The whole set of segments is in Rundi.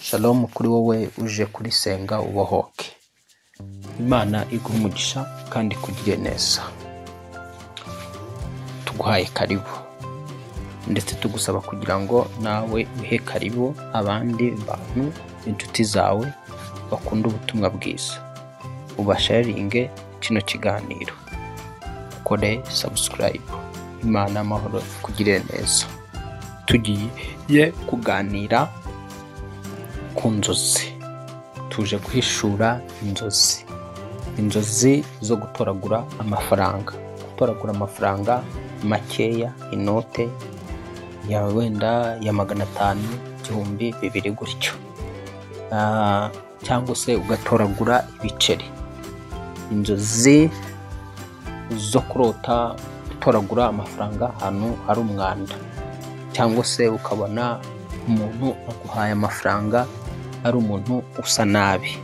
Shalom kuri wowe uje kuri Senga Ubohoke. Imana iguhe umugisha kandi ikugirire neza. Tuguhaye karibu ndetse tugusaba kugira ngo nawe uhe karibu abandi bantu, inshuti zawe bakunda ubutumwa bwiza, ubasharinge kino kiganiro, ukore subscribe. Imana amahoro ikugirire neza. Tugiye kuganira ku nzozi, tuje guhishura inzozi, inzozi zo gutoragura amafaranga, gutoragura amafaranga makeya, inote ya wenda ya 500, 1000, 2000 gutyo, cyangwa se ugatoragura ibiceri. Inzozi zo kurota gutoragura amafaranga ahantu hari umwanda, cyangwa se ukabona umuntu aguhaye amafaranga ari umuntu usa nabi,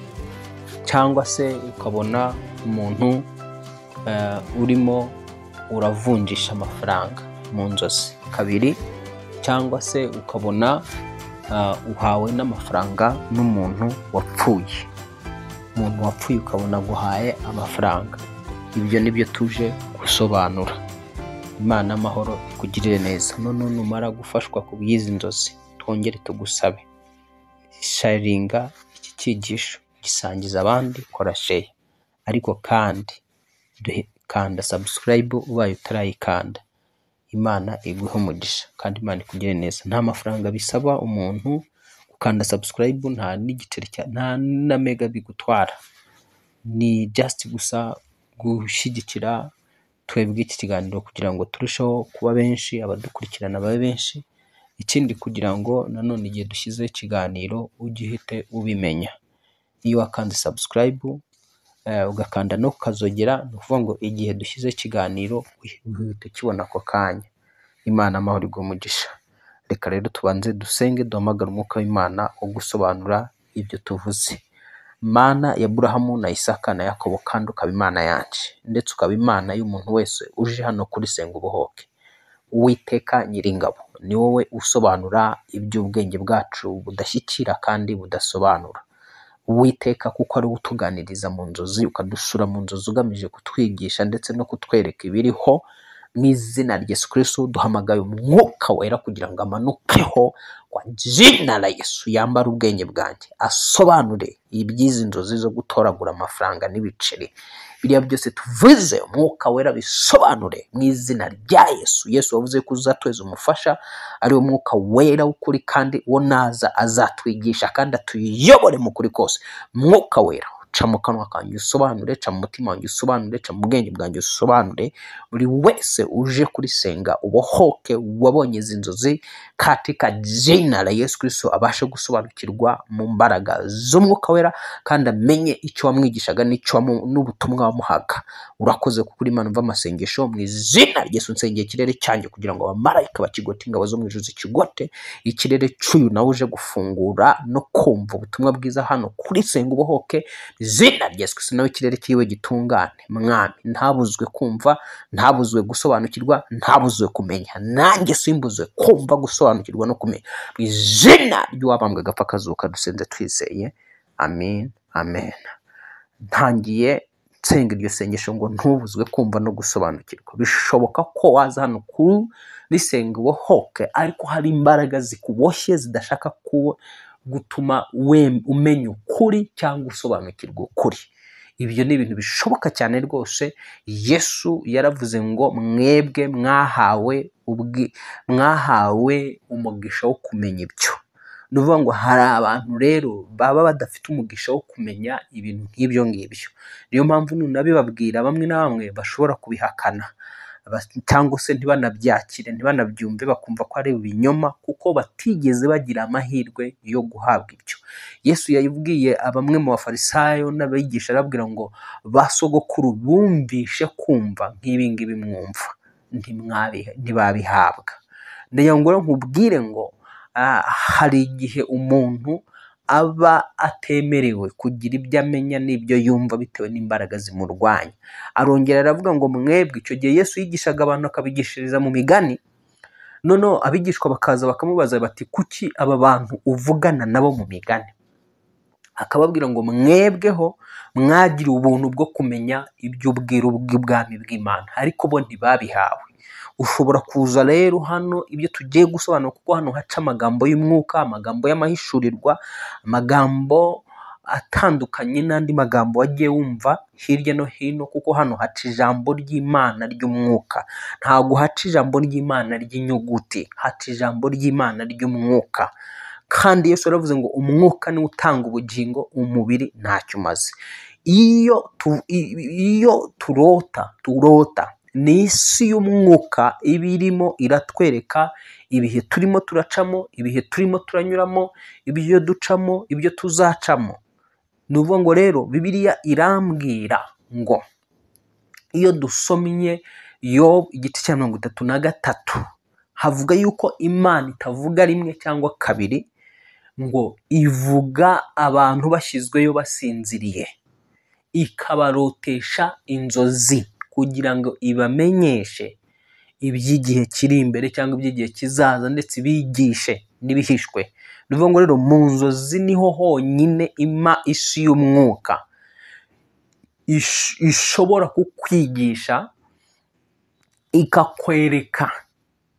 cyangwa se ukabona umuntu urimo uravunjisha amafaranga mu nzozi kabiri, cyangwa se ukabona uhawe n'amafaranga n'umuntu wapfuye, umuntu wapfuye ukabona aguhaye amafaranga. Ibyo nibyo tuje gusobanura. Imana amahoro ikugirire neza. None numara gufashwa ku bw'izi nzozi, twongere tugusabe sharinga iki cyigisho, gisangiza abandi, kora share, ariko kandi kanda subscribe ubaye utarayikanda. Imana iguhe umugisha kandi Imana ikugirire neza. Nta mafaranga bisaba umuntu gukanda subscribe, nta n'igiceri, nta na mega bigutwara, ni just gusa gushyigikira twebwe iki kiganiro kugira ngo turusheho kuba benshi, abadukurikirana babe benshi. Ikindi kugira ngo nanone igihe dushyizeho ikiganiro ujye uhite ubimenya. Iyo wakanze subscribe ugakanda no kukazogera, ni ukuvuga ngo igihe dushyizeho ikiganiro uhita ukibona ako kanya. Imana amahoro iguhe umugisha. Reka rero tubanze dusenge, duhamagare umwuka w'Imana wo gusobanura ibyo tuvuze. Mana ya Aburahamu na Isaka na Yakobo, kandi ukaba Imana yanjye, ndetse ukaba Imana y'umuntu wese uje hano kuri Senga Ubohoke. Uwiteka Nyiringabo, ni wowe usobanura iby'ubwenge bwacu budashyikira kandi budasobanura. Uwiteka, kuko ari we utuganiriza mu nzozi, ukadusura mu nzozi ugamije kutwigisha ndetse no kutwereka ibiriho, mu izina rya Yesu Kristo duhamagaye umwuka wera kugira ngo amanukeho kwa jina la Yesu, yambare ubwenge bwanjye, asobanure iby'izi nzozi zo gutoragura amafaranga n'ibiceri. Biriya byose tuvuze, umwuka wera bisobanure mu izina rya Yesu. Yesu wavuze ko uzatweza umufasha, ari wo mwuka wera w'ukuri, kandi uwo naza azatwigisha kandi atuyobore mu kuri kose. Mwuka wera, ca mu kanwa kanjye usobanure, ca mu mutima wanjye usobanure, ca mu bwenge bwanjye usobanure. Buri wese uje kuri Senga Ubohoke wabonye izi nzozi, katika jina la Yesu Kristo abashe gusobanukirwa mu mbaraga z'umwuka wera, kandi amenye icyo wamwigishaga n'icyo n'ubutumwa wamuhaga. Urakoze kuko uri Imana umva amasengesho. Mu izina rya Yesu nsengeye ikirere cyanjye kugira ngo abamarayika bakigote, ingabo zo mu ijuru zikigote ikirere cy'uyu nawe uje gufungura no kumva ubutumwa bwiza hano kuri Senga Ubohoke. Izina rya Yesu Kristo nawe ikirere cyiwe gitungane. Mwami, ntabuzwe kumva, ntabuzwe gusobanukirwa, ntabuzwe kumenya, nanjye simbuzwe kumva, gusobanukirwa no kumenya. Mu izina ry'uwabambwe agapfa akazuka dusenze twizeye, amen, amen. Ntangiye nsenga iryo sengesho ngo ntubuzwe kumva no gusobanukirwa. Bishoboka ko waza hano kuri Senga Ubohoke, ariko hari imbaraga zikuboshye zidashaka gutuma umenya ukuri cyangwa usobanukirwa ukuri. Ibyo ni ibintu bishoboka cyane rwose. Yesu yaravuze ngo mwebwe mwahawe umugisha wo kumenya ibyo. Ni ukuvuga ngo hari abantu rero baba badafite umugisha wo kumenya ibintu nk'ibyo ngibyo. Niyo mpamvu nunabibabwira bamwe na bamwe bashobora kubihakana, cyangwa se ntibanabyakire, ntibanabyumve, bakumva ko ari ibinyoma, kuko batigeze bagira amahirwe yo guhabwa ibyo. Yesu yabwiye bamwe mu bafarisayo n'abigisha, arababwira ngo ba sogokuru bumvishe kumva nk'ibi ngibi mwumva, ntibabihabwa. Ndagira ngo nkubwire ngo hari igihe umuntu aba atemerewe kugira ibyo amenya n'ibyo yumva bitewe n'imbaraga zimurwanya. Arongera aravuga ngo mwebwe, icyo gihe Yesu yigishaga abantu akabigishiriza mu migani, Noneho abigishwa bakaza bakamubaza bati kuki aba bantu uvugana nabo mu migani? Akababwira ngo mwebweho mwagiriwe ubuntu bwo kumenya iby'ubwiru bw'ubwami bw'Imana, ariko bo ntibabihawe. Ushobora kuza rero hano ibyo tugiye gusobanura, kuko hano haca amagambo y'umwuka, amagambo y'amahishurirwa, amagambo atandukanye n'andi magambo wagiye wumva hirya no hino, kuko hano haca ijambo ry'Imana ry'umwuka. Ntabwo haca ijambo ry'Imana ry'inyuguti, haca ijambo ry'Imana ry'umwuka. Kandi Yesu yaravuze ngo umwuka niwo utanga ubugingo, umubiri ntacyo umaze. Iyo turota ni isi y'umwuka iba irimo iratwereka ibihe turimo turacamo, ibihe turimo turanyuramo, ibyo ducamo, ibyo tuzacamo. Ni ukuvuga ngo rero Bibiliya irambwira ngo iyo dusomye Yobu igice cya 33 havuga yuko Imana itavuga rimwe cyangwa kabiri, ngo ivuga abantu bashyizweyo basinziriye, ikabarotesha inzozi kugira ngo ibamenyeshe iby'igihe kiri imbere cyangwa iby'igihe kizaza, ndetse ibigishe n'ibihishwe. Ni ukuvuga ngo rero mu nzozi niho honyine ima isi y'umwuka ishobora kukwigisha, ikakwereka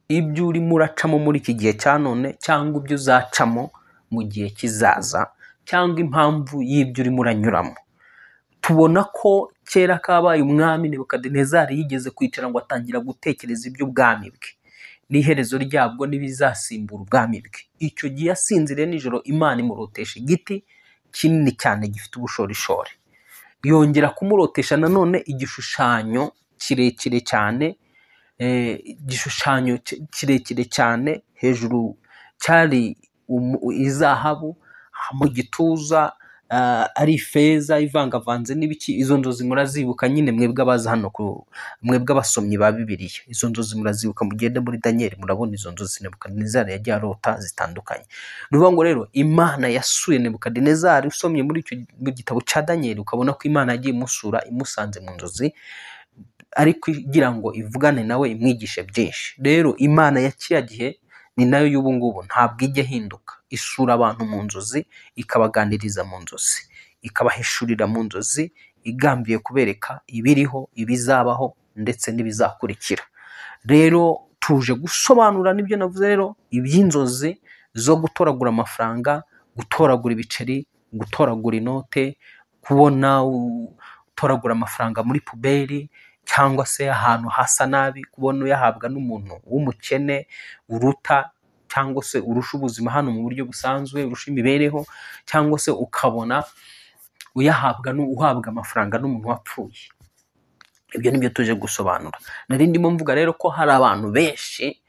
ibyo urimo uracamo muri iki gihe cya none, cyangwa ibyo uzacamo mu gihe kizaza, cyangwa impamvu y'ibyo urimo uranyuramo. Tubona ko kera kabaye umwami Nebukadinezari yigeze kwicara ngo atangira gutekereza iby'ubwami bwe n'iherezo ryabwo n'ibizasimbura ubwami bwe. Icyo gihe yasinziriye nijoro, Imana imurotesha igiti kinini cyane gifite ubushorishori. Yongera kumurotesha nanone igishushanyo kirekire cyane, igishushanyo kirekire cyane, hejuru cyari izahabu, mu gituza ari ifeza ivangavanze n'ibiki. Izo nzozi murazibuka nyine mwebwe abaza hano, mwebwe abasomyi ba Bibiliya, izo nzozi murazibuka, mugende muri Daniel murabona izo nzozi Nebukadinezari yagiye arota zitandukanye. Ni ukuvuga ngo rero Imana yasuye Nebukadinezari, usomye muri icyo gitabo cya Daniel ukabona ko Imana yagiye imusura imusanze mu nzozi, ariko igira ngo ivugane nawe imwigishe byinshi. Rero Imana ya kiriya gihe ni nayo y'ubu ngubu, ntabwo ijya ihinduka. Isura abantu mu nzozi, ikabaganiriza mu nzozi, ikabahishurira mu nzozi, igambiriye kubereka ibiriho, ibizabaho ndetse n'ibizakurikira. Rero tuje gusobanura n'ibyo navuze rero, iby'inzozi zo gutoragura amafaranga, gutoragura ibiceri, gutoragura inote, kubona utoragura amafaranga muri puberi cyangwa se ahantu hasa nabi, kubona uyahabwa n'umuntu w'umukene uruta cyangwa se urusha ubuzima hano mu buryo busanzwe, urusha imibereho, cyangwa se ukabona uyahabwa uhabwa amafaranga n'umuntu wapfuye. Ibyo nibyo tuje gusobanura. Nari ndimo mvuga rero ko hari abantu benshi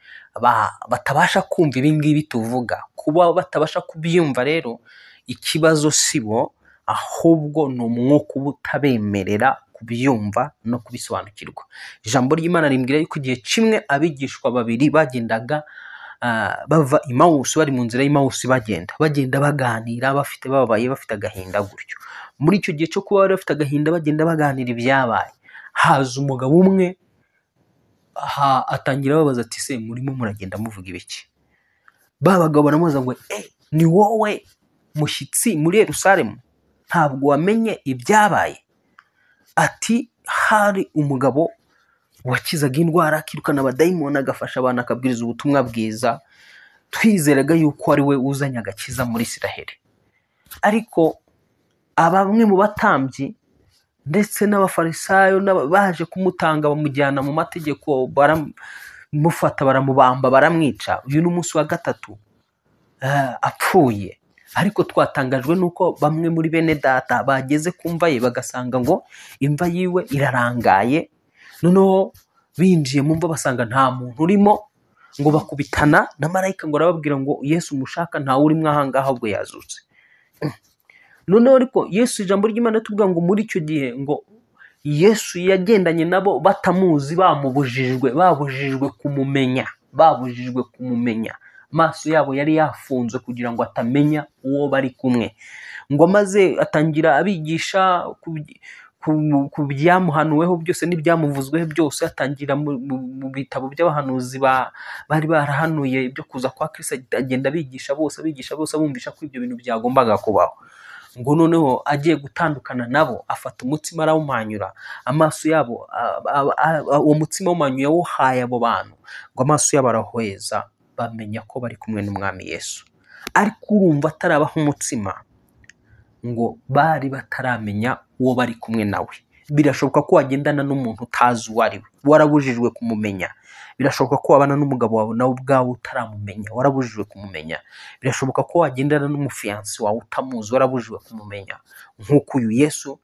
batabasha kumva ibi ngibi tuvuga. Kuba batabasha kubyumva rero, ikibazo si bo, ahubwo ni umwuka uba utabemerera kubyumva no kubisobanukirwa. Ijambo ry'Imana rimbwira yuko igihe kimwe abigishwa babiri bagendaga bava Emawusi, bari mu nzira y'Emawusi bagenda baganira, bafite bababaye, bafite agahinda gutyo. Muri icyo gihe cyo kuba bari bafite agahinda bagenda baganira ibyabaye, haza umugabo umwe atangira ababaza ati se murimo muragenda muvuga ibiki? Ba bagabo baramubaza ngo ni wowe mushyitsi muri Yerusalemu, ntabwo wamenye ibyabaye? Ati hari umugabo wakizaga indwara, akirukana abadayimoni, agafasha abantu, akabwiriza ubutumwa bwiza, twizeraga yuko ari we uzanye agakiza muri Isiraheli. Ariko bamwe mu batambyi ndetse n'abafarisayo baje kumutanga, bamujyana mu mategeko, baramufata, baramubamba, baramwica. Uyu ni umunsi wa gatatu apfuye. Ariko twatangajwe nuko bamwe muri bene data bageze ku mva ye bagasanga ngo imva yiwe irarangaye, noneho binjiye mu mva basanga nta muntu urimo, ngo bakubitana na marayika ngo arababwira ngo Yesu mushaka ntawe urimo aha ngaha, ahubwo yazutse. Noneho ariko Yesu, ijambo ry'Imana tuvuga ngo muri icyo gihe ngo Yesu yagendanye nabo batamuzi, bamubujijwe, babujijwe kumumenya, babujijwe kumumenya. Amaso yabo yari yafunzwe kugira ngo atamenya uwo bari kumwe. Ngo maze atangira abigisha ku byamuhanuweho byose n'ibyamuvuzweho byose, atangira mu bitabo by'abahanuzi bari barahanuye ibyo kuza kwa Kristo, agenda abigisha bose, abigisha bose, abumvisha ko ibyo bintu byagombaga kubaho. Ngo noneho agiye gutandukana nabo, afata umutsima arawumanyura, amaso yabo, uwo mutsima awumanyuye awuhaye abo bantu, ngo amaso yabo arahweza, bamenya ko bari kumwe n'Umwami Yesu. Ariko urumva atarabaha umutsima, ngo bari bataramenya uwo bari kumwe nawe. Birashoboka ko wagendana n'umuntu utazi uwo ari we, warabujijwe kumumenya. Birashoboka ko wabana n'umugabo wawe nawe ubwawe utaramumenya, warabujijwe kumumenya. Birashoboka ko wagendana n'umufiyansi wawe utamuzi, warabujijwe kumumenya. Nk'uko uyu Yesu,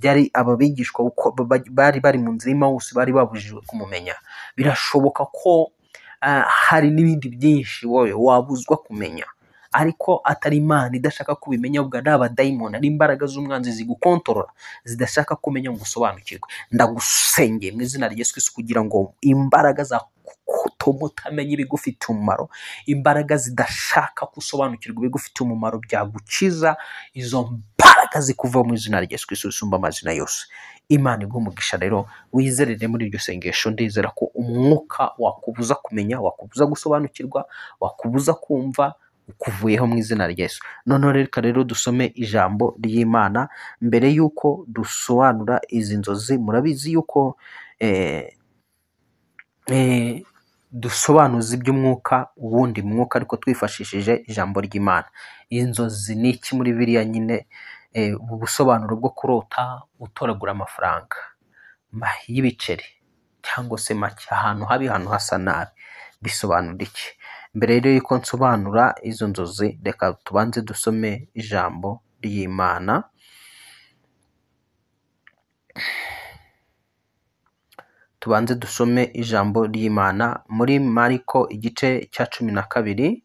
byari aba bigishwa uko bari bari mu nzira y'Emawusi, bari babujijwe kumumenya. Birashoboka ko hari n'ibindi byinshi wowe wabuzwa kumenya, ariko atari Imana idashaka kubimenya, ahubwo ari abadayimoni, ari imbaraga z'umwanzi zigukontorora, zidashaka kumenya ngo usobanukirwe. Ndagusengeye mu izina rya Yesu Kristo kugira ngo imbaraga zakutuma utamenya ibigufitiye umumaro, imbaraga zidashaka gusobanukirwa ibigufitiye umumaro byagukiza, izo mbaraga zikuva mu izina rya Yesu Kristo risumba amazina yose. Imana iguhe umugisha rero, wizerere muri iryo sengesho. Ndizera ko umwuka wakubuza kumenya, wakubuza gusobanukirwa, wakubuza kumva, ukuvuyeho mu izina rya Yesu. Noneho reka rero dusome ijambo ry'Imana mbere y'uko dusobanura izi nzozi. Murabizi yuko dusobanuza iby'umwuka ubundi mwuka, ariko twifashishije ijambo ry'Imana. Inzozi ni iki muri biriya nyine? Ubu busobanuro bwo kurota utoragura amafaranga y'ibiceri cyangwa se make, ahantu habi, ahantu hasa nabi, bisobanura iki? Mbere rero yuko nsobanura izo nzozi, reka tubanze dusome ijambo ry'Imana. Tubanze dusome ijambo ry'Imana muri Mariko igice cya 12,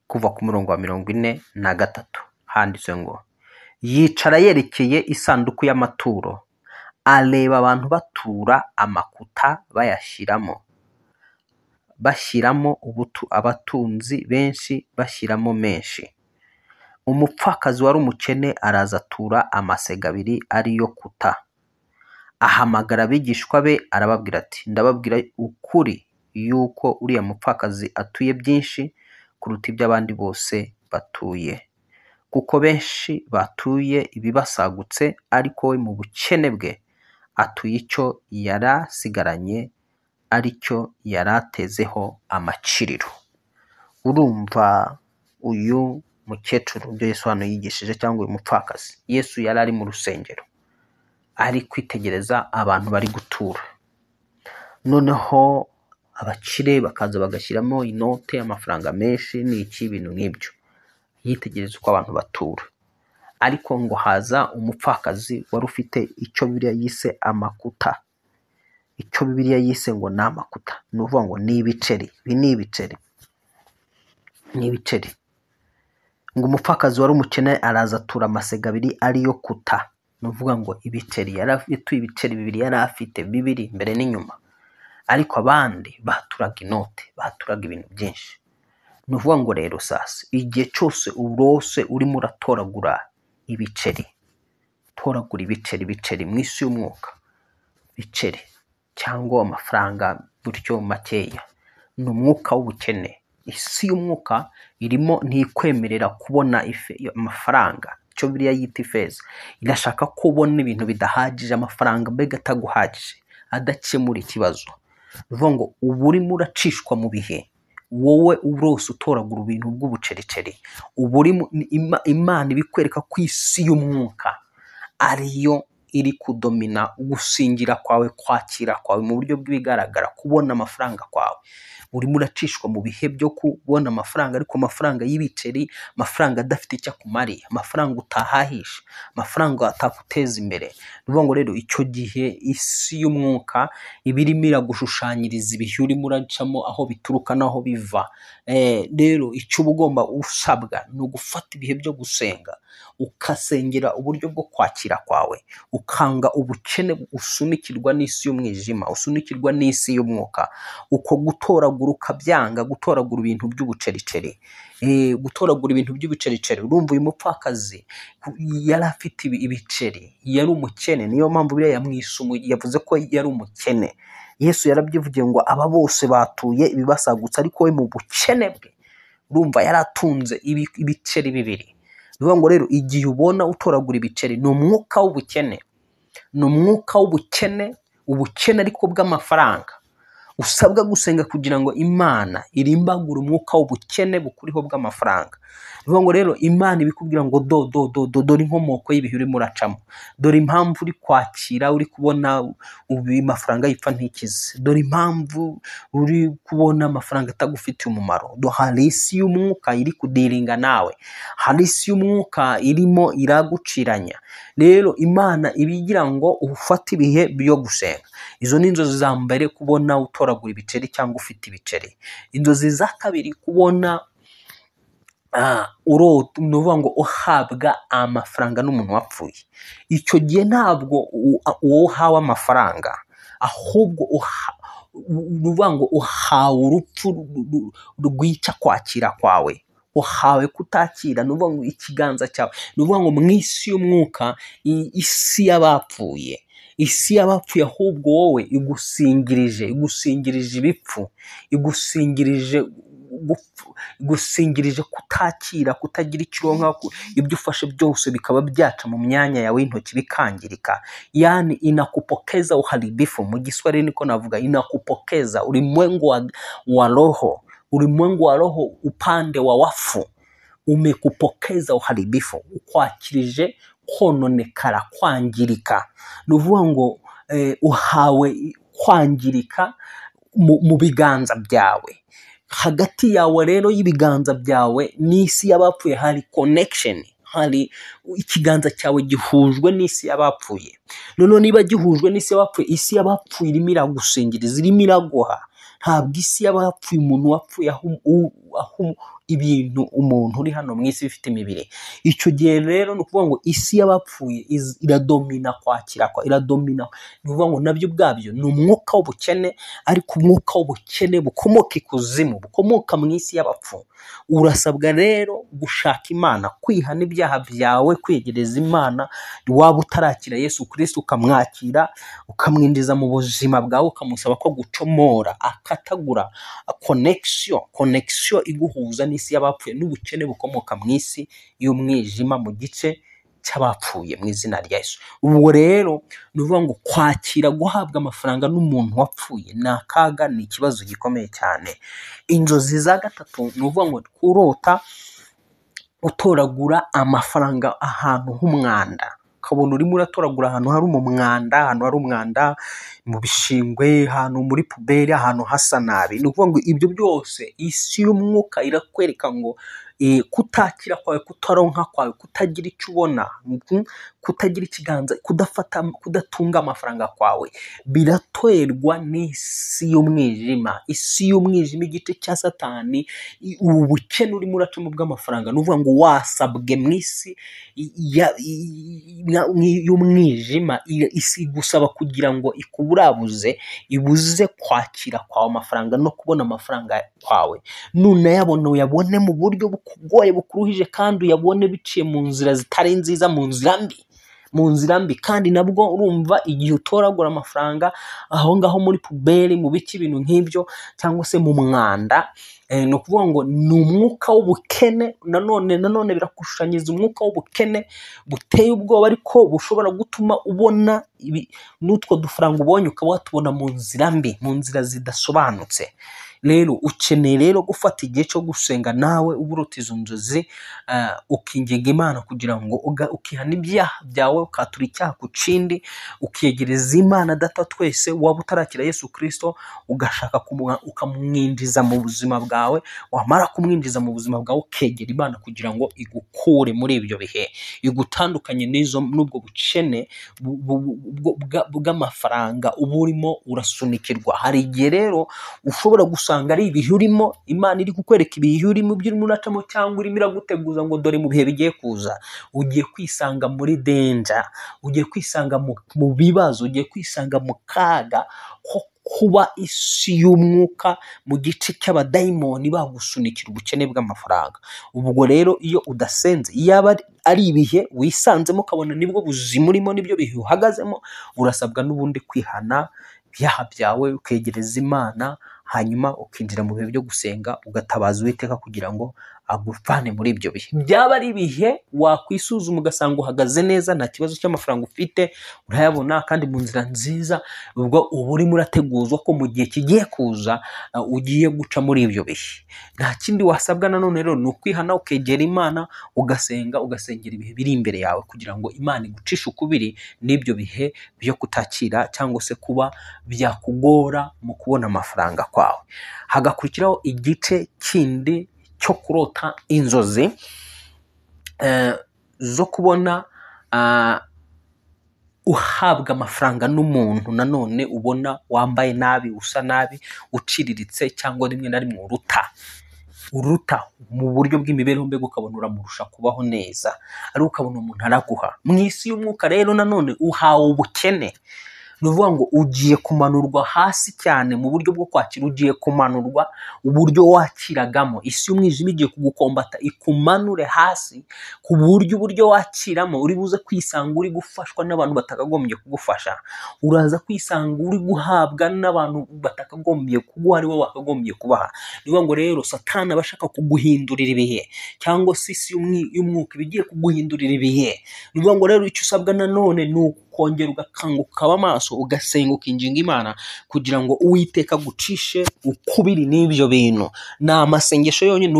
kuva ku murongo wa 43. Handitse ngo: yicara yerekeye isanduku y'amaturo, areba abantu batura amakuta bayashyiramo, bashyiramo ubutu, abatunzi benshi bashyiramo menshi. Umupfakazi wari umukene araza atura amasega abiri ariyo kuta. Ahamagara abigishwa be arababwira ati: ndababwira ukuri yuko uriya mupfakazi atuye byinshi kuruta ibyo abandi bose batuye, kuko benshi batuye ibibasagutse, ariko we mu bukene bwe atuye icyo yarasigaranye, aricyo yaratezeho amakiriro. Urumva uyu mukecuru ibyo Yesu hano yigishije, cyangwa uyu mupfakazi, Yesu yari ari mu rusengero ari kwitegereza abantu bari gutura, noneho abakire bakaza bagashyiramo inote, amafaranga menshi n'iki, ibintu nk'ibyo. Yitegereza uko abantu batura, ariko ngo haza umupfakazi wari ufite icyo Bibiliya yise amakuta, icyo Bibiliya yise ngo ni amakuta, ni ukuvuga ngo ni ibiceri, ibi ni ibiceri, ni ibiceri. Ngo umupfakazi wari umukene araza atura amasega abiri ariyo kuta, ni ukuvuga ngo ibiceri, yari atuye ibiceri bibiri, yari afite bibiri mbere n'inyuma, ariko abandi baturaga inote, baturaga ibintu byinshi. Ni ukuvuga ngo rero sasa igihe cyose urose urimo uratoragura ibiceri, toragura ibiceri, ibiceri mu isi y'umwuka, ibiceri cyangwa amafaranga gutyo makeya, ni umwuka w'ubukene. Isi y'umwuka irimo ntikwemerera kubona amafaranga, icyo Bibiliya yita ifeza. Irashaka ko ubona ibintu bidahagije, amafaranga mbega ataguhagije, adakemura ikibazo. Ni ukuvuga ngo uba urimo uracishwa mu bihe, wowe urose utoragura ibintu bw'ubucericeri, uba urimo Imana ibikwereka ko isi y'umwuka ariyo iri kudomina gusingira kwawe, kwakira kwawe mu buryo bw'ibigaragara, kubona amafaranga kwawe. Urimo uracishwa mu bihe byo kubona amafaranga, ariko amafaranga y'ibiceri, amafaranga adafite icyo akumariye, amafaranga utahahisha, amafaranga atakuteza imbere. Ni ukuvuga ngo rero icyo gihe isi y'umwuka iba irimo iragushushanyiriza ibihe urimo uracamo, aho bituruka n'aho biva. Rero icyo uba ugomba usabwa ni ugufata ibihe byo gusenga, ukasengera uburyo bwo kwakira kwawe, ukanga ubukene usunikirwa n'isi y'umwijima, usunikirwa n'isi y'umwuka. Uko gutoragura gutoragura ukabyanga, gutoragura ibintu by'ubucericeri, gutoragura ibintu by'ubucericeri. Urumva uyu mupfakazi yari afite ibiceri, yari umukene, niyo mpamvu buriya yavuze ko yari umukene. Yesu yarabyivugiye ngo aba bose batuye ibibasagutse, ariko we mu bukene bwe urumva yari atunze ibiceri bibiri. Ni ukuvuga ngo rero igihe ubona utoragura ibiceri ni umwuka w'ubukene, ni umwuka w'ubukene, ubukene ariko bw'amafaranga. Usabwa gusenga kugira ngo Imana irimbagure umwuka w'ubukene bukuriho bw'amafaranga. Ni ukuvuga ngo rero Imana ibikubwira ngo do do do do, dore inkomoko y'ibihe urimo uracamo, dore impamvu uri kwakira, uri kubona ubu amafaranga yipfa ntikize, dore impamvu uri kubona amafaranga atagufitiye umumaro. Hari isi y'umwuka iri kudiringa nawe, hari isi y'umwuka irimo iraguciranya. Rero Imana ibigira ngo ufate ibihe byo gusenga. Izo ni inzozi za mbere, kubona utoragura ibiceri cyangwa ufite ibiceri. Inzozi za kabiri, kubona urota, ni ukuvuga ngo uhabwa amafaranga n'umuntu wapfuye. Icyo gihe ntabwo wowe uhawe amafaranga, ahubwo ni ukuvuga ngo uhawe urupfu rwica kwakira kwawe, uhawe kutakira. Ni ukuvuga ngo ikiganza cyawe, ni ukuvuga ngo mu isi y'umwuka, isi y'abapfuye, isi y'abapfuye ahubwo wowe igusingirije, igusingirije ibipfu, igusingirije gusingirije kutakira, kutagira icyo uronka, ibyo ufashe byose bikaba byaca mu myanya yawe y'intoki bikangirika. Yani inakupokeza uharibifu, mu Giswahili niko navuga, inakupokeza ulimwengu wa roho, ulimwengu wa roho upande wa wafu umekupokeza uharibifu, ukwakirije kononekara, kwangirika. Ni ukuvuga ngo uhawe kwangirika mu biganza byawe. Hagati yawe rero y'ibiganza byawe n'isi y'abapfuye hari connection, hari ikiganza cyawe gihujwe n'isi y'abapfuye. Noneho niba gihujwe n'isi y'abapfuye, isi y'abapfuye irimo iragusingiriza, irimo iraguha. Ntabwo isi y'abapfuye, umuntu wapfuye aho ibintu umuntu uri hano mu isi bifite imibiri. Icyo gihe rero ni ukuvuga ngo isi y'abapfuye iradomina kwakira kwa, iradomina. Ni ukuvuga ngo nabyo ubwabyo ni umwuka w'ubukene, ariko umwuka w'ubukene bukomoka ikuzimu, bukomoka mu isi y'abapfu. Urasabwa rero gushaka Imana, kwihana ibyaha byawe, kwegereza Imana. Waba utarakira Yesu Kristo ukamwakira, ukamwinjiza mu buzima bwawe, ukamusaba ko gucomora, akatagura connection, connection iguhuza n'isi y'abapfuye n'ubukene bukomoka mu isi y'umwijima, mu gice cy'abapfuye, mu izina rya Yesu. Ubwo rero ni ukuvuga ngo kwakira guhabwa amafaranga n'umuntu wapfuye ni akaga, ni ikibazo gikomeye cyane. Inzozi za gatatu ni ukuvuga ngo kurota utoragura amafaranga ahantu h'umwanda, ukabona urimo uratoragura ahantu hari umwanda, ahantu hari umwanda mu bishingwe, ahantu muri puberi, ahantu hasa nabi. Ni ukuvuga ngo ibyo byose isi y'umwuka irakwereka ngo kutakira kwawe, kutaronka kwawe, kutagira icyo ubona, kutagira ikiganza, kudafata, kudatunga amafaranga kwawe biraterwa n'isi y'umwijima. Isi y'umwijima, igice cya Satani, ubu bukene urimo uracamo bw'amafaranga, ni ukuvuga ngo wasabwe mu isi y'umwijima, isi igusaba kugira ngo ikuburabuze, ibuze kwakira kwawe amafaranga no kubona amafaranga kwawe. Nunayabona uyabone mu buryo bukugoye, bukuruhije, kandi uyabone biciye mu nzira zitari nziza, mu nzira mbi, mu nzira mbi. Kandi nabwo urumva igihe utoragura amafaranga aho ngaho muri puberi, mu biki, ibintu nk'ibyo, cyangwa se mu mwanda, ni ukuvuga ngo ni umwuka w'ubukene. Nanone birakushushanyiriza umwuka w'ubukene buteye ubwoba, ariko bushobora gutuma ubona n'utwo dufaranga ubonye ukaba watubona mu nzira mbi, mu nzira zidasobanutse. Rero ukeneye rero gufata igihe cyo gusenga nawe uba urota izo nzozi, ukinginga Imana kugira ngo ukihana ibyaha byawe, ukatura icyaha ku kindi, ukiyegereza Imana Data twese. Waba utarakira Yesu Kristo ugashaka ukamwinjiza mu buzima bwawe, wamara kumwinjiza mu buzima bwawe ukegera Imana kugira ngo igukure muri ibyo bihe, igutandukanye n'ubwo bukene bw'amafaranga uba urimo urasunikirwa. Hari igihe rero ushobora gusanga ari ibihe urimo, Imana iri kukwereka ibihe urimo, ibyo urimo uracamo, cyangwa irimo iraguteguza ngo dore mu bihe bigiye kuza ugiye kwisanga muri danger, ugiye kwisanga mu bibazo, ugiye kwisanga mu kaga ko kuba isi y'umwuka mu gice cy'abadayimoni bagusunikira ubukene bw'amafaranga. Ubwo rero iyo udasenze, yaba ari ibihe wisanzemo ukabona nibwo buzima urimo, nibyo bihe uhagazemo, urasabwa n'ubundi kwihana ibyaha byawe, ukegereza Imana, hanyuma ukinjira mu bihe byo gusenga, ugatabaza Uwiteka kugira ngo aguvane muri ibyo bihe. Byaba ari ibihe wakwisuzuma ugasanga uhagaze neza, nta kibazo cy'amafaranga ufite, urayabona kandi mu nzira nziza, ubwo uba urimo urateguzwa ko mu gihe kigiye kuza ugiye guca muri ibyo bihe. Nta kindi wasabwa nanone rero ni ukwihana, ukegera Imana, ugasenga, ugasengera ibihe biri imbere yawe kugira ngo Imana igucishe ukubiri n'ibyo bihe byo kutakira cyangwa se kuba byakugora mu kubona amafaranga kwawe. Hagakurikiraho igice kindi cyo kurota inzozi zo kubona uhabwa amafaranga n'umuntu nanone ubona wambaye nabi, usa nabi, uciriritse, cyangwa rimwe na rimwe uruta mu buryo bw'imibereho, mbega ukabona uramurusha kubaho neza, ariko ukabona umuntu araguha. Mu isi y'umwuka rero nanone uhawe ubukene, ni ukuvuga ngo ugiye kumanurwa hasi cyane mu buryo bwo kwakira, ugiye kumanurwa uburyo wakiragamo. Isi y'umwijima igiye kugukombata ikumanure hasi ku buryo uburyo wakiramo uri buze kwisanga uri gufashwa n'abantu batakagombye kugufasha, uraza kwisanga uri guhabwa n'abantu batakagombye kuguha, ari bo bakagombye kubaha. Ni ukuvuga ngo rero Satani aba ashaka kuguhindurira ibihe, cyangwa se isi y'umwuka iba igiye kuguhindurira ibihe. Ni ukuvuga ngo rero icyo usabwa nanone ni ukongera ugakanguka, ukaba amaso, ugasenga, ukinginga Imana kugira ngo Uwiteka agucishe ukubiri n'ibyo bintu. Ni amasengesho yonyine,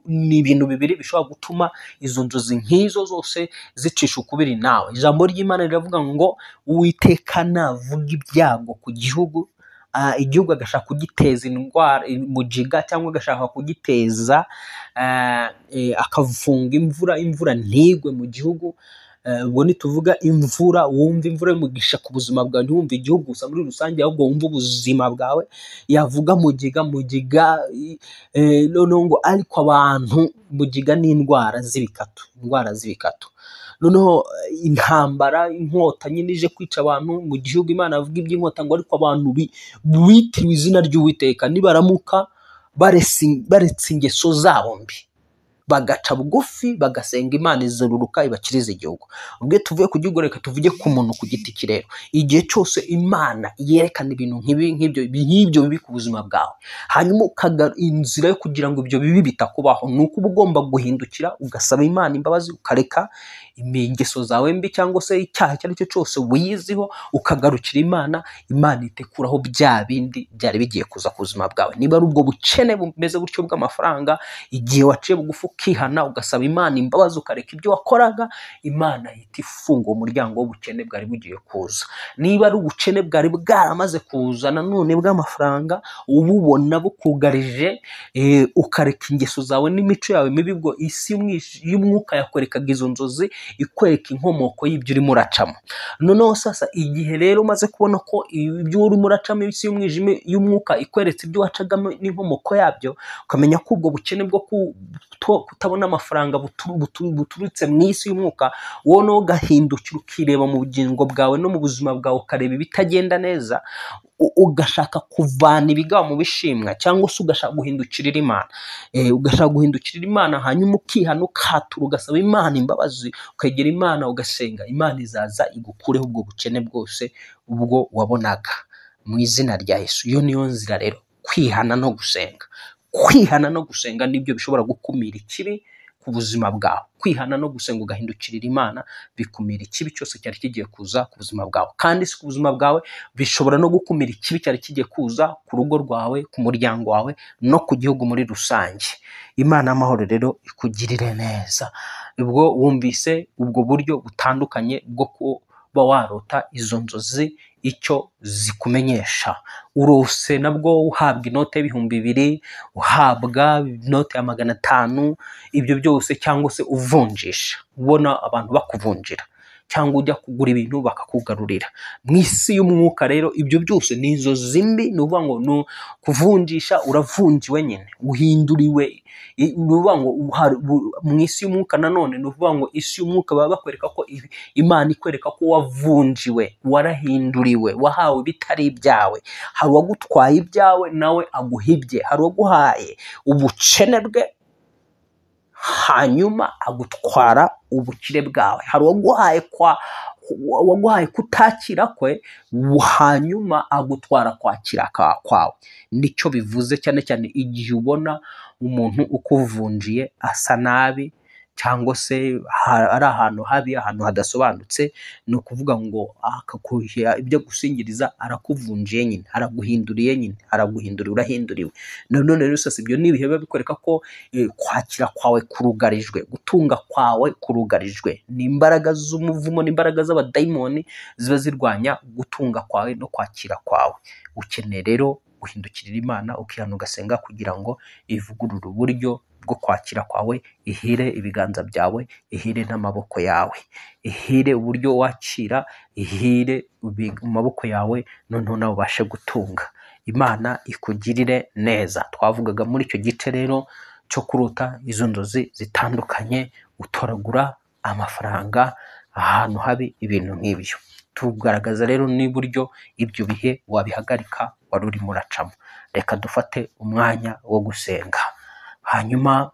ni ibintu bibiri bishobora gutuma izo nzozi nk'izo zose zicisha ukubiri nawe. Ijambo ry'Imana riravuga ngo Uwiteka navuga ibyago ku gihugu, igihugu agashaka kugiteza indwara mugiga, cyangwa agashaka kugiteza akafunga imvura, imvura ntigwe mu gihugu. Ubwo nituvuga imvura, wumva imvura y'umugisha ku buzima bwawe, ntiwumve igihugu gusa muri rusange, ahubwo wumve ubuzima bwawe. Yavuga mugiga, mugiga noneho ngo ariko abantu, mugiga ni indwara z'ibikatu, indwara z'ibikatu. Noneho intambara, inkota nyine ije kwica abantu mu gihugu. Imana avuga iby'inkota ngo ariko abantu bitiriwe izina ry'Uwiteka nibaramuka baretse ingeso zabo mbi, bagaca bugufi, bagasenga Imana, izururuka ibakiriza igihugu. Ubwo tuvuye ku gihugu, reka tuvuge ku muntu ku giti cye rero. Igihe cyose Imana yerekana ibintu nk'ibyo nk'ibyo bibi ku buzima bwawe, hanyuma inzira yo kugira ngo ibyo bibi bitakubaho ni uko uba ugomba guhindukira, ugasaba Imana imbabazi, ukareka ingeso zawe mbi cyangwa se icyaha icyo ari cyo cyose wiyiziho, ukagarukira Imana. Imana itekuraho bya bindi byari bigiye kuza ku buzima bwawe. Niba ari ubwo bukene bumeze gutyo bw'amafaranga, igihe waciye bugufi ukihana, ugasaba Imana imbabazi, ukareka ibyo wakoraga, Imana ihita ifunga umuryango w'ubukene bwari bugiye kuza. Niba ari ubukene bwari bwaramaze kuza nanone bw'amafaranga, ububona bukugarije, ukareka ingeso zawe n'imico yawe mibi, ubwo isi y'umwuka yakwerekaga izo nzozi, ikwereka inkomoko y'ibyo urimo uracamo. Noneho sasa igihe rero umaze kubona ko ibyo urimo uracamo, isi y'umwijima y'umwuka ikweretse ibyo wacagamo n'inkomoko yabyo, ukamenya ko ubwo bukene bwo kutabona amafaranga buturutse mu isi y'umwuka, wowe nawe ugahindukira ukireba mu bugingo bwawe no mu buzima bwawe, ukareba ibitagenda neza, ugashaka kuvana ibigaba mu bishimwa, cyangwa se ugashaka guhindukirira Imana. Ugashaka guhindukirira Imana, hanyuma ukihana, ukatura, ugasaba Imana imbabazi, ukegera Imana, ugasenga, Imana izaza igukureho ubwo bukene bwose ubwo wabonaga mu izina rya Yesu. Iyo niyo nzira rero, kwihana no gusenga. Kwihana no gusenga nibyo bishobora gukumira ikibi ku buzima bwawe. Kwihana no gusenga ugahindukirira Imana bikumira ikibi cyose cyari kigiye kuza ku buzima bwawe, kandi si ku buzima bwawe, bishobora no gukumira ikibi cyari kigiye kuza ku rugo rwawe, ku muryango wawe, no ku gihugu muri rusange. Imana y'amahoro rero ikugirire neza. Ubwo wumvise ubwo buryo butandukanye bwo kuba warota izo nzozi, icyo zikumenyesha. Urose nabwo uhabwa inote y'ibihumbi 2000, uhabwa inote ya 500, ibyo byose, cyangwa se uvunjisha, ubona abantu bakuvunjira. cyangwa ujya kugura ibintu bakakugarurira. Mu isi y'umwuka rero ibyo byose ni inzozi mbi, ni ukuvuga ngo ni kuvunjisha, uravunjiwe nyine, uhinduriwe. Ni ukuvuga ngo mu isi y'umwuka nanone ni ukuvuga ngo isi y'umwuka baba bakwereka ko Imana ikwereka ko wavunjiwe, warahinduriwe, wahawe ibitari ibyawe. Hari uwagutwaye ibyawe nawe aguha ibye, hari uwaguhaye ubukene bwe hanyuma agutwara ubukire bwawe, hari uwaguhaye kutakira kwe hanyuma agutwara kwakira kwawe. Nicyo bivuze cyane cyane igihe ubona umuntu ukuvunjiye asa nabi cyangwa se ari ahantu habi, ahantu hadasobanutse, ni ukuvuga ngo akakuhira ibyo gusingiriza, arakuvunjiye nyine, araguhinduriye nyine, araguhinduriye, urahinduriwe. None rero sasa ibyo ni ibihe biba bikwereka ko kwakira kwawe kurugarijwe, gutunga kwawe kurugarijwe. Ni imbaraga z'umuvumo, n'imbaraga z'abadayimoni ziba zirwanya gutunga kwawe no kwakira kwawe. Ukeneye rero guhindukirira Imana, ukihana, ugasenga kugira ngo ivugurure uburyo bwo kwakira kwawe, ihire ibiganza byawe, ihire n'amaboko yawe, ihire uburyo wakira, ihire amaboko yawe, noneho nawe ubashe gutunga. Imana ikugirire neza. Twavugaga muri icyo gice rero cyo kurota izo nzozi zitandukanye, utoragura amafaranga ahantu habi, ibintu nk'ibyo. Tugaragaza rero n'uburyo ibyo bihe wabihagarika wari urimo uracamo. Reka dufate umwanya wo gusenga, hanyuma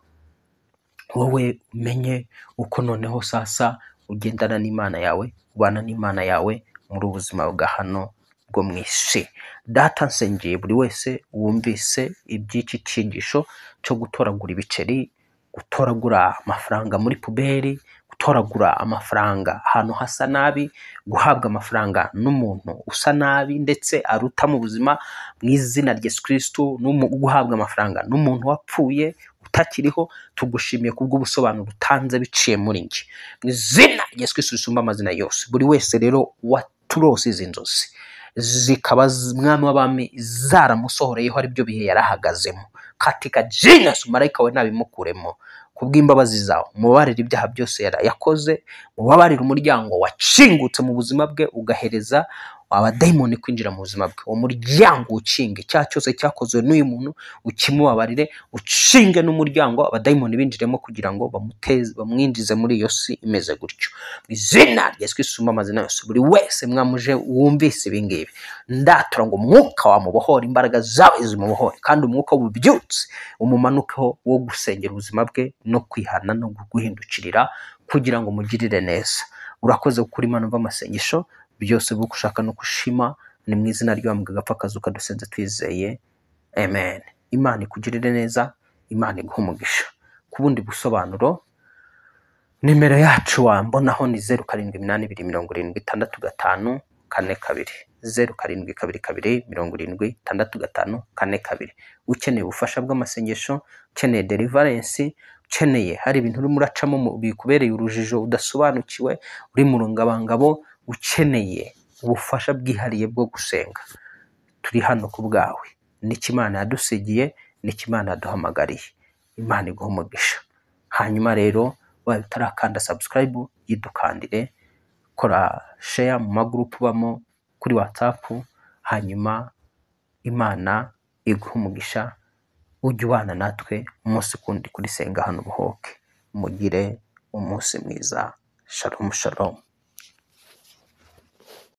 wowe umenye uko noneho sasa ugendana n'Imana yawe, ubana n'Imana yawe muri ubuzima bwa hano bwo mu isi. Data, nsengeye buri wese wumvise iby'iki cyigisho cyo gutoragura ibiceri, gutoragura amafaranga muri puberi, gutoragura amafaranga ahantu hasa nabi, guhabwa amafaranga n'umuntu usa nabi ndetse aruta mu buzima, mu izina rya Yesu Kristo, guhabwa amafaranga n'umuntu wapfuye utakiriho. Tugushimiye kubw'ubusobanuro utanze biciye muri njye, mu izina rya Yesu Kristo risumba amazina yose. Buri wese rero waturose izi nzozi zikaba mwami w'abami zaramusohoreyeho, aribyo bihe yarahagazemo, katika jina Yesu, marayika we nabimukuremo kubw'imbabazi zawe, mubabarire ibyaha byose yakoze, mubabarire umuryango wakingutse mu buzima bwe ugahereza abadayimoni kwinjira mu buzima bwe. Uwo muryango ukinge icyaha cyose cyakozwe n'uyu muntu, ukimubabarire, ukinge n'umuryango abadayimoni binjiremo kugira ngo bamwinjize muri iyo si imeze gutyo. Mu izina rya Yesu Kristo usumba amazina yose, buri wese mwamuje wumvise ibi ngibi, ndatura ngo umwuka wamubohore, imbaraga zawe zimubohore, kandi umwuka w'ububyutse umumanukeho wo gusengera ubuzima bwe no kwihana no guhindukirira kugira ngo umugirire neza. Urakoze gukura Imana umva amasengesho byose bwo ushaka no gushima, ni mu izina ry'uwambwe gapfa akazuka dusenze twizeye, amen. Imana ikugirire neza, Imana iguhe umugisha. Ku bundi busobanuro nimero yacu wambonaho ni 0 7 8 2 70 65 42, 0 7 2 2 70 65 42. Ukeneye ubufasha bw'amasengesho, ukeneye deliverance, ukeneye hari ibintu urimo uracamo bikubereye urujijo udasobanukiwe, uri mu rungabangabo, ukeneye ubufasha bwihariye bwo gusenga, turi hano ku bwawe. Nicyo Imana yadusigiye, nicyo Imana yaduhamagariye. Imana iguhe umugisha. Hanyuma rero waba utarakanda subscribe, yidukandire, kora share mu magurupu ubamo kuri WhatsApp, hanyuma Imana iguhe umugisha, ujye ubana natwe umunsi kundi kuri Senga Hano Ubohoke. Mugire umunsi mwiza. Shalom shalom.